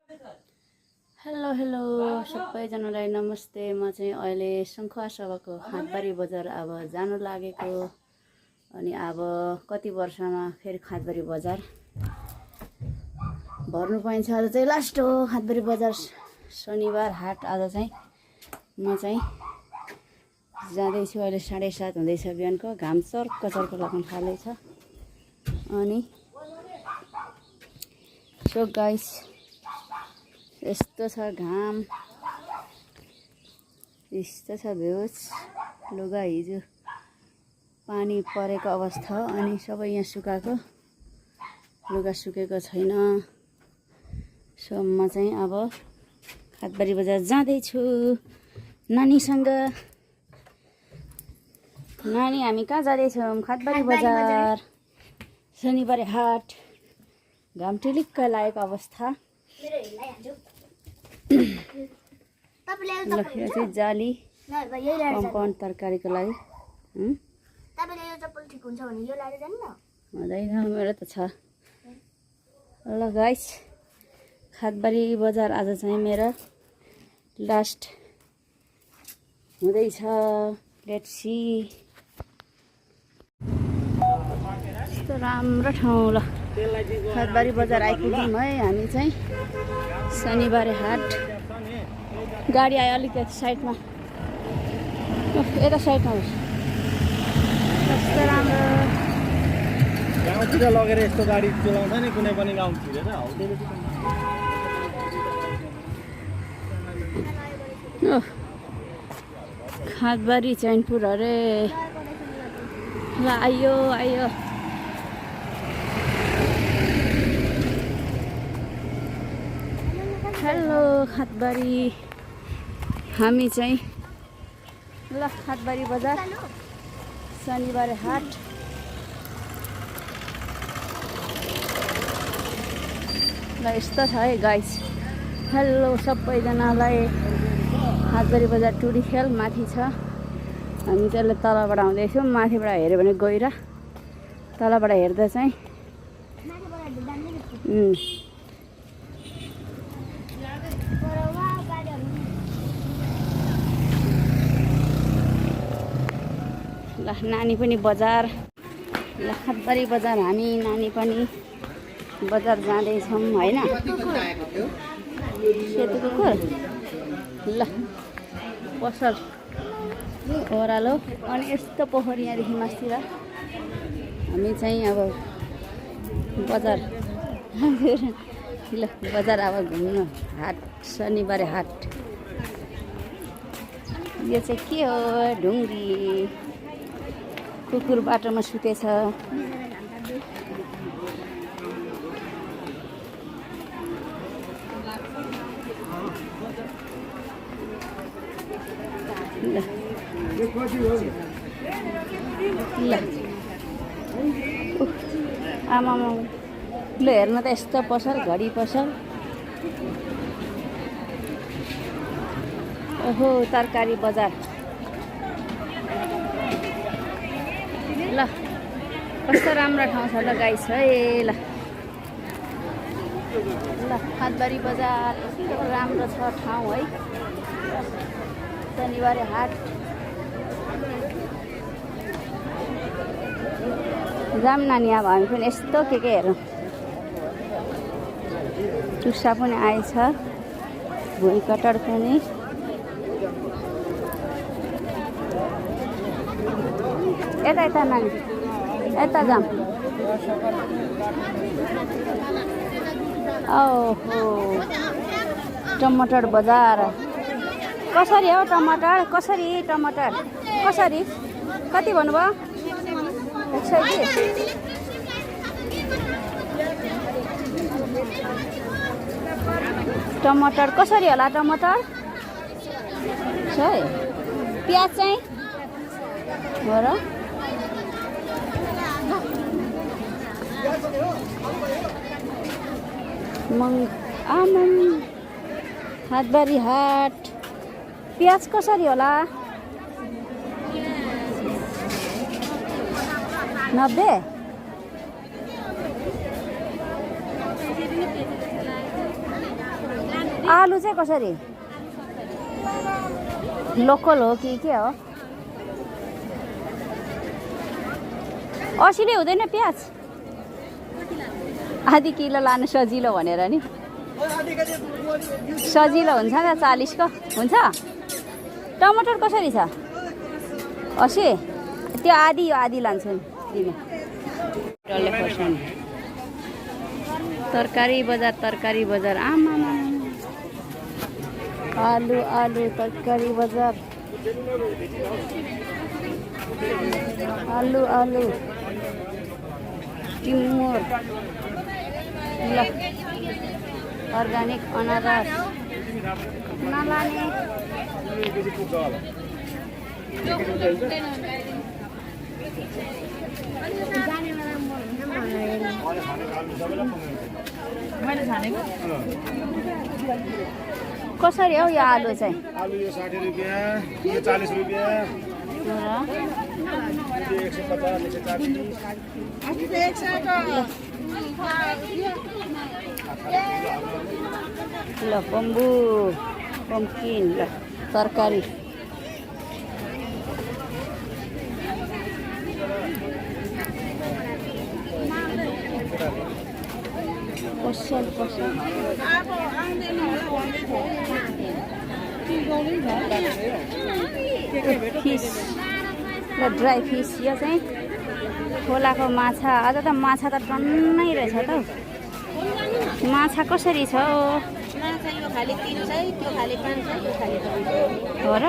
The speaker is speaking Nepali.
हेलो हेलो सबैजनालाई नमस्ते। म चाहिँ अहिले सङ्खुवासभाको खाँदबारी बजार अब जानु लागेको। अनि अब कति वर्षमा फेरि खाँदबारी बजार भर्नु पाइन्छ। आज चाहिँ लास्ट हो खाँदबारी बजार, शनिबार हाट। आज चाहिँ म चाहिँ जाँदैछु। अहिले 7:30 हुँदैछ बिहानको। घाम चर्को चर्को लाग्न थालेछ। अनि सो गाइस यस्तो छ घाम, यस्तो छ भ्यूज। लुगा हिजो पानी परेको अवस्था, अनि सबै यहाँ सुकाएको, लुगा सुकेको छैन। सो म चाहिँ अब खाँदबारी बजार जाँदैछु नानीसँग। नानी हामी कहाँ जाँदैछौँ? खाँदबारी बजार, शनिबार हाट। घाम टिलिक्क लागेको अवस्था। ल यो चाहिँ जाली कम्पाउन्ड तरकारीको लागि। हुँदैन, मेरो त छ। ल गाइस, खाँदबारी बजार आज चाहिँ मेरो लास्ट हुँदैछ। Let's see. यस्तो राम्रो ठाउँ। ल खाँदबारी बजार आइपुग्यौँ है हामी चाहिँ। शनिबार हाट। गाडी आयो अलिकति साइडमा, यता साइडमा होस्। कस्तो राम्रो गाउँतिर लगेर यस्तो गाडी चलाउँछ नि कुनै पनि गाउँतिर त खाँदबारी चैनपुर अरे। ल आयो आयो। हेलो खाँदबारी। हामी चाहिँ ल खाँदबारी बजार, शनिबार हाट। ल यस्तो छ है गाइस। हेलो सबैजनालाई। खाँदबारी बजार टुरी खेल माथि छ। हामी त्यसले तलबाट आउँदैछौँ। माथिबाट हेऱ्यो भने गहिरा, तलबाट हेर्दा चाहिँ ल नानी पनि बजार। ल खाँदबारी बजार हामी नानी पनि बजार जाँदैछौँ होइन। सेतो कुकुर। ल पसल ओह्रालो। अनि यस्तो पोखरी यहाँदेखि मासतिर। हामी चाहिँ अब बजार ल बजार अब घुम्नु। हाट, शनिबार हाट। यो चाहिँ के हो? ढुङ्गी। कुकुर बाटोमा सुतेछ। ल आमामा। ल हेर्नु त यस्तो पसल, घडी पसल। ओहो तरकारी बजार। ल कस्तो राम्रो ठाउँ छ ल गाइस है। ल ल खाँदबारी बजार यस्तो राम्रो छ ठाउँ है। शनिबार हाट जाम नानी। अब हामी पनि यस्तो के हेरौँ। टुसा पनि आएछ, भुइँ कटर पनि। यता यता नानी, यता जाम। ओहो टमाटर बजार। कसरी हो टमाटर? कसरी टमाटर? कसरी? कति भन्नुभयो? 120। टमाटर कसरी होला? टमाटर 100। प्याज चाहिँ हो र? आमम खाँदबारी हाट। प्याज कसरी होला? 90। आलु चाहिँ कसरी लोकल हो कि के हो 80 ले हुँदैन प्याज आधी किलो लानु सजिलो भनेर नि सजिलो हुन्छ नि 40 को हुन्छ टमाटर कसरी छ 80 त्यो आधी आधी लान्छु नि दिने डल्ले खोर्सानी तरकारी बजार आमा आलु आलु तरकारी बजार आलु आलु टिमुर ल अर्गानिक अनारस नलाने कसरी हो यो आलु चाहिँ आलु यो 60 रुपैयाँ यो 40 रुपैयाँ यो 150 ल बम्बु पम्किन ल तरकारी पसल फिस ल ड्राई फिस यो चाहिँ खोलाको माछा अझ त माछा त टन्नै रहेछ त माछा कसरी छ हो र